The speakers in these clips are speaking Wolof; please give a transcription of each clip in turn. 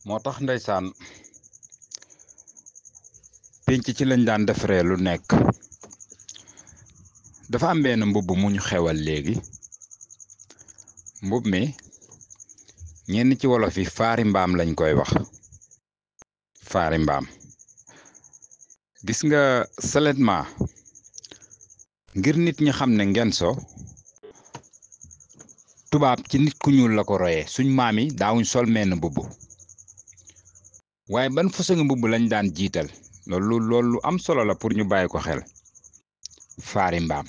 moo tax ndeysaan pénc ci lañ daan defaree lu nekk. dafa am benn mbubb mu ñu xewal léegi mbub mi ñenn ci wolof yi faari mbaam lañ koy wax. faari mbaam gis nga seulement ngir nit ñi xam ne Ngenso tubaab ci nit ku ñuul la ko royee. suñ maam yi daawuñ sol menn mbubb, waaye ban façon mbubb lañ daan jiital loolu lu am solo la pour ñu bàyyi ko xel. faari mbaam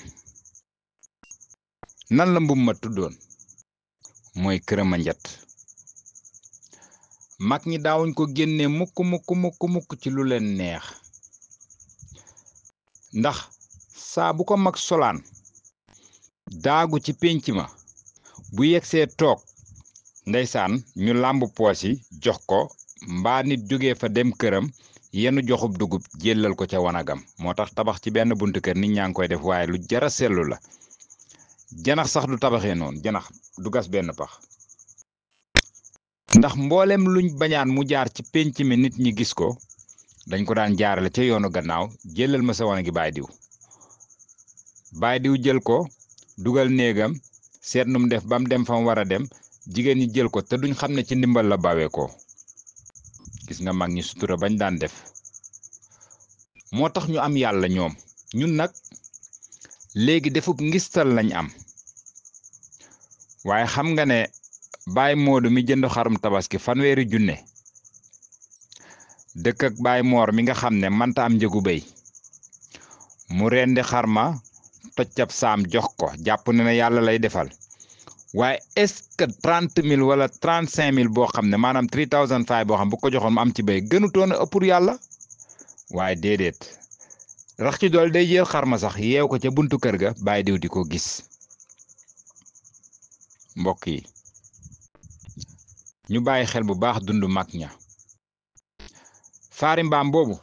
nan la mbubb ma tuddoon mooy kërëma njat. mag ñi daawuñ ko génnee mukk ci lu leen neex, ndax saa bu ko mag solaan daagu ci pénc ma bu yegsee toog ndeysaan ñu làmb poos yi jox ko, mbaa nit jóge fa dem këram yenu joxub dugub jéllal ko ca wanagam. moo tax tabax ci benn buntu kër nit ñaa ngi koy def, waaye lu jara sellu la. janax sax du tabaxee noonu, janax du gas benn pax, ndax mboolem luñ bañaan mu jaar ci pénc mi nit ñi gis ko dañ ko daan jaarale ca yoonu gannaaw. jëlal ma sa wanagi baay diw jël ko dugal néegam, seet num def ba mu dem fa mu war a dem, jigéen ñi jël ko te duñ xam ne ci ndimbal la bawee ko. gis nga mag ñi sutura bañ daan def, moo tax ñu am yàlla ñoom. ñun nag léegi defub ngistal lañ am. waaye xam nga ne baay Moodu mi jënd xarum tabaski 1,000 dëkk ak baay Moor mi nga xam ne manta am njëgu béy, mu rendi xarma toccab saam jox ko, jàpp ne ne yàlla lay defal. waaye est-ce que 30,000 wala 35,000 boo xam ne maanaam 3,500 boo xam bu ko joxoon mu am ci béy gënutoon a ëppur yàlla? waaye déedéet, rax ci dool day jël xarma sax yeew ko ca buntu kër ga bàyyi diw di ko gis. mbokk yi ñu bàyyi xel bu baax dund mag ña. faari mbaam boobu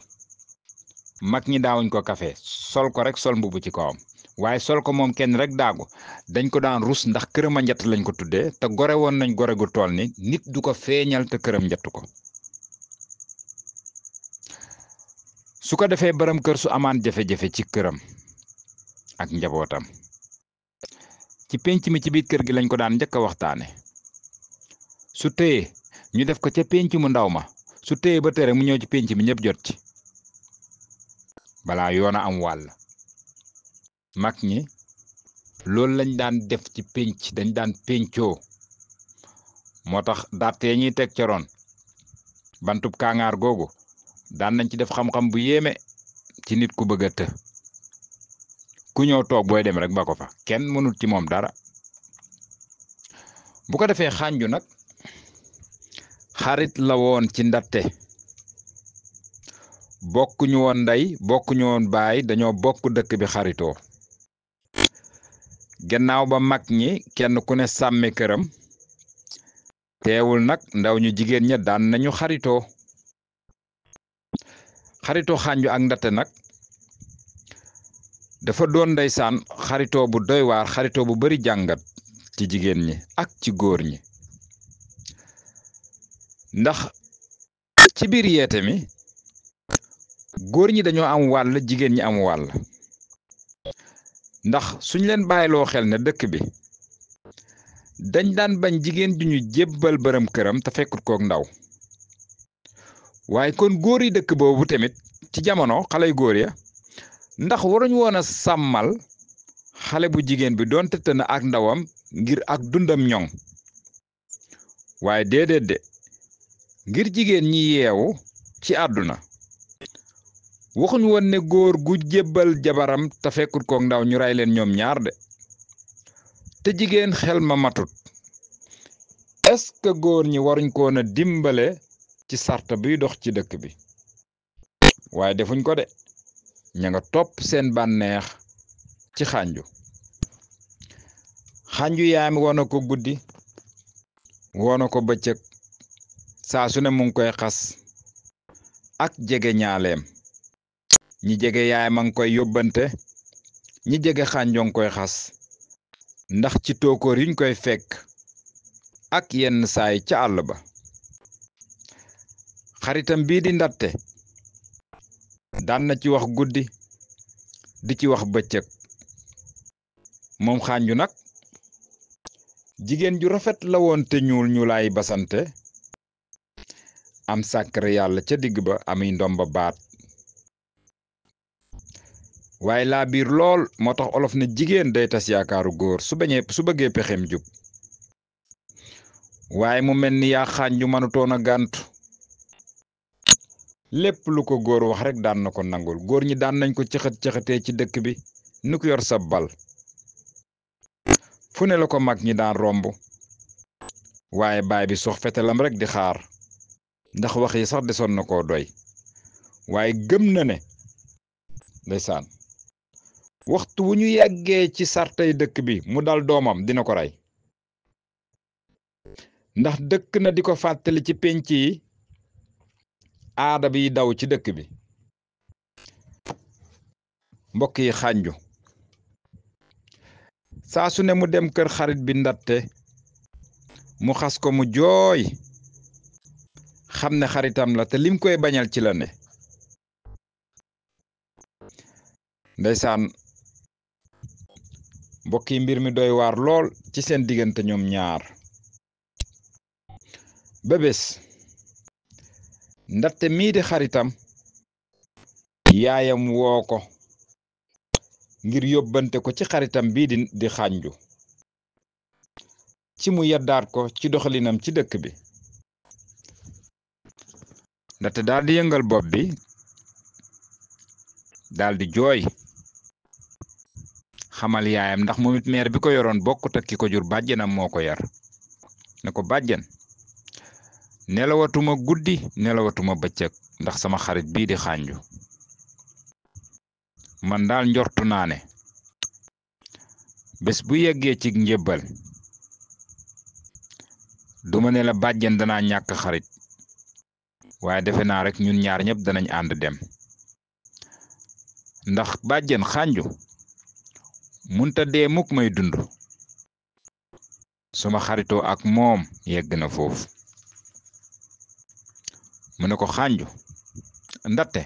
mag ñi daawuñ ko kafe sol ko rek sol mbubu ci kawam, waaye sol ko moom kenn rek daagu. dañ ko daan rus ndax kërëma njett lañ ko tuddee, te gore woon nañ gore gu tool ni nit du ko feeñal te këram njett ko. su ko defee borom kër su amaan jafe-jafe ci këram ak njabootam, ci pénc mi ci biir kër gi lañ ko daan njëkk a waxtaane. su tëyee ñu def ko ca pénc mu ndaw ma, su tëyee ba tere mu ñëw ci pénc mi ñëpp jot ci balaa yoon a am wàll. mag ñi loolu lañ daan def ci pénc, dañ daan péncoo. moo tax dàttee ñuy teg ca roon bantub kaangaar googu daan nañ ci def xam-xam bu yéeme ci nit ku bëgg a të. ku ñëw toog booy dem rek ba ko fa, kenn mënut ci moom dara. bu ko defee xànju nag xarit la woon ci ndatte. bokkuñu woon ndey bokkuñu woon baay, dañoo bokk dëkk bi xaritoo. gannaaw ba mag ñi kenn ku ne sàmme këram, teewul nag ndaw ñu jigéen ña daan nañu xaritoo. xaritoo xànju ak ndatte nag dafa doon ndeysaan xaritoo bu doy waar, xaritoo bu bari jàngat ci jigéen ñi ak ci góor ñi. ndax ci biir yeete mi góor ñi dañoo am wàll, jigéen ñi am wàll. ndax suñ leen bàyyiloo xel ne dëkk bi dañ daan bañ jigéen ju ñu jébbal bërëm këram te fekkut kook ndaw. waaye kon góor yi dëkk boobu tamit ci jamono xaley góor ya ndax waruñ woon a sàmmal xale bu jigéen bi doon tëdd na ak ndawam ngir ak dundam ñoŋ. waaye déedéet de, ngir jigéen ñi yeewu ci àdduna waxuñ woon ne góor gu jébbal jabaram te fekkut kook ndaw ñu rey leen ñoom ñaar de. te jigéen xel ma matut, est-ce que góor ñi waruñ koon a dimbale ci sarta biy dox ci dëkk bi? waaye defuñ ko de, ña nga topp seen bànneex ci xànju. xànju yaayam woona ko guddi woona ko bëccëg, saa su ne mu ngi koy xas ak jege ñaaleem. ñi jege yaayam a ngi koy yóbbante, ñi jege xànjoo ngi koy xas ndax ci tóokóor yiñ koy fekk ak yenn saay ca àll ba. xaritam bii di ndatte daan na ci wax guddi di ci wax bëccëg moom xànju nag jigéen ju rafet la woon te ñuul ñuulaay basante am sàkkare yàlla ca digg ba amuy ndomba baat waaye laa biir lool moo tax olof ne jigéen day tas yaakaaru góor su bëggee pexem jub waaye mu mel ni yaa xànju mënutoon a gàntu lépp lu ko góor wax rek daan na ko nangul góor ñi daan nañ ko cëxat-cëxatee ci dëkk bi nu ko yor sa bal fu ne la ko mag ñi daan romb waaye baay bi sox fetalam rek di xaar ndax wax yi sax desoon na koo doy waaye gëm na ne ndeysaan waxtu wu ñu yeggee ci sartay dëkk bi mu dal doomam dina ko rey ndax dëkk na di ko fàttali ci pénc yi aada bi daw ci dëkk bi mbokk yi xànju saa su ne mu dem kër xarit bi ndatte mu xas ko mu jooy xam ne xaritam la te lim koy bañal ci la ne ndeysaan mbokk yi mbir mi doy waar lool ci seen diggante ñoom ñaar ba bés ndatte mii di xaritam yaayam woo ko ngir yóbbante ko ci xaritam bii di xànju ci mu yeddaat ko ci doxalinam ci dëkk bi ndatte daal di yëngal bopp bi daal di jooy xamal yaayam ndax moom it meer bi ko yoroon bokkut ak ki ko jur bàjjenam moo ko yar ne ko bàjjen nelawatuma guddi nelawatuma bëccëg ndax sama xarit bii di xànju man daal njortu naa ne bés bu yeggee ci njébbal duma ne la bàjjen danaa ñàkk xarit waaye defe naa rek ñun ñaar ñëpp danañ ànd dem ndax bàjjen xànju munta dee mukk may dund suma xaritoo ak moom yegg na foofu mu ne ko xànju ndatte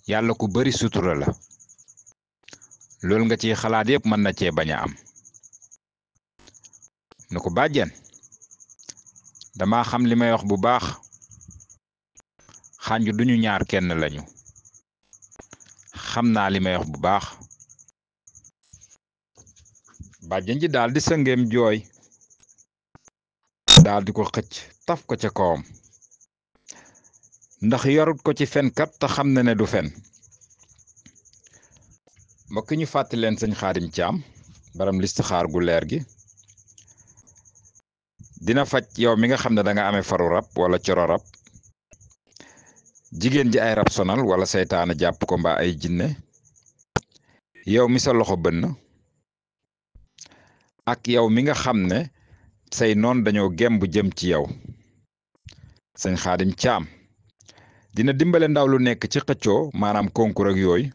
yàlla ku bari sutura la loolu nga ciy xalaat yépp mën na cee bañ a am ne ko bàjjen dama xam li may wax bu baax xànju duñu ñaar kenn lañu xam naa li may wax bu baax bàjjen ji daal di sëngeem jooy daal di ko xëcc taf ko ca kawam ndax yorut ko ci fenkat te xam na ne du fen mbokk ñu fàttali leen sëñ Xaadim Caam baram listixaar gu leer gi dina faj yow mi nga xam ne danga amee faru rab wala coro rab jigéen ji ay rab sonal wala seytaane jàpp ko mbaa ay jinne yow mi sa loxo bënn ak yow mi nga xam ne say noon dañoo gemb jëm ci yow sëñ Xaadim Caam dina dimbale ndaw lu nekk ci xëccoo maanaam concours ak yooyu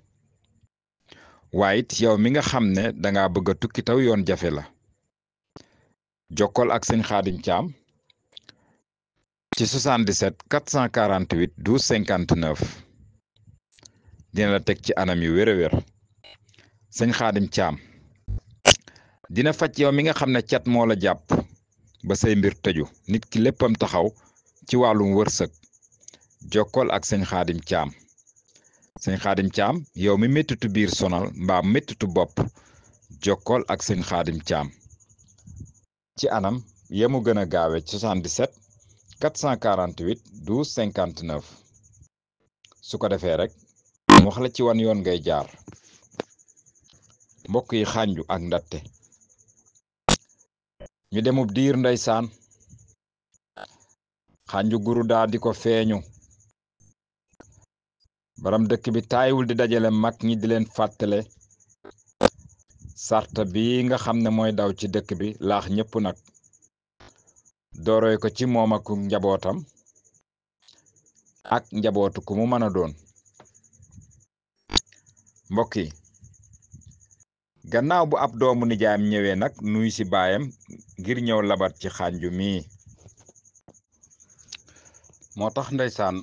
waaye it yow mi nga xam ne danga bëgg a tukki taw yoon jafe la jokkool ak sëñ Xaadim Caam ci 77 448 12 59 dina la teg ci anam yu wér a wér sëñ Xaadim Caam dina faj yow mi nga xam ne cat moo la jàpp ba say mbir tëju nit ki léppam taxaw ci wàllum wërsëg jokkool ak sëñ Xaadim Caam sëñ Xaadim Caam yow mi mettitu biir sonal mbaa mettitu bopp jokkool ak sëñ Xaadim Caam ci anam yemu gën a gaawe 77 448 12 59 su ko defee rek mu wax la ci wan yoon ngay jaar mbokk yi xànju ak ndatte ñu demub diir ndeysaan xànju guru daa di ko feeñu baram dëkk bi taayiwul di dajale mag ñi di leen fàttale sarta bi nga xam ne mooy daw ci dëkk bi laax ñépp nag dooroy ko ci moom ak njabootam ak njabootu ku mu mën a doon mbokk yi gannaaw bu ab doomu nijaayam ñëwee nag nuy ci baayam ngir ñëw labat ci xànju mi moo tax ndeysaan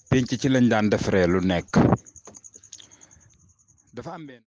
penc ci lañ daan defaree lu nekk dafa am benn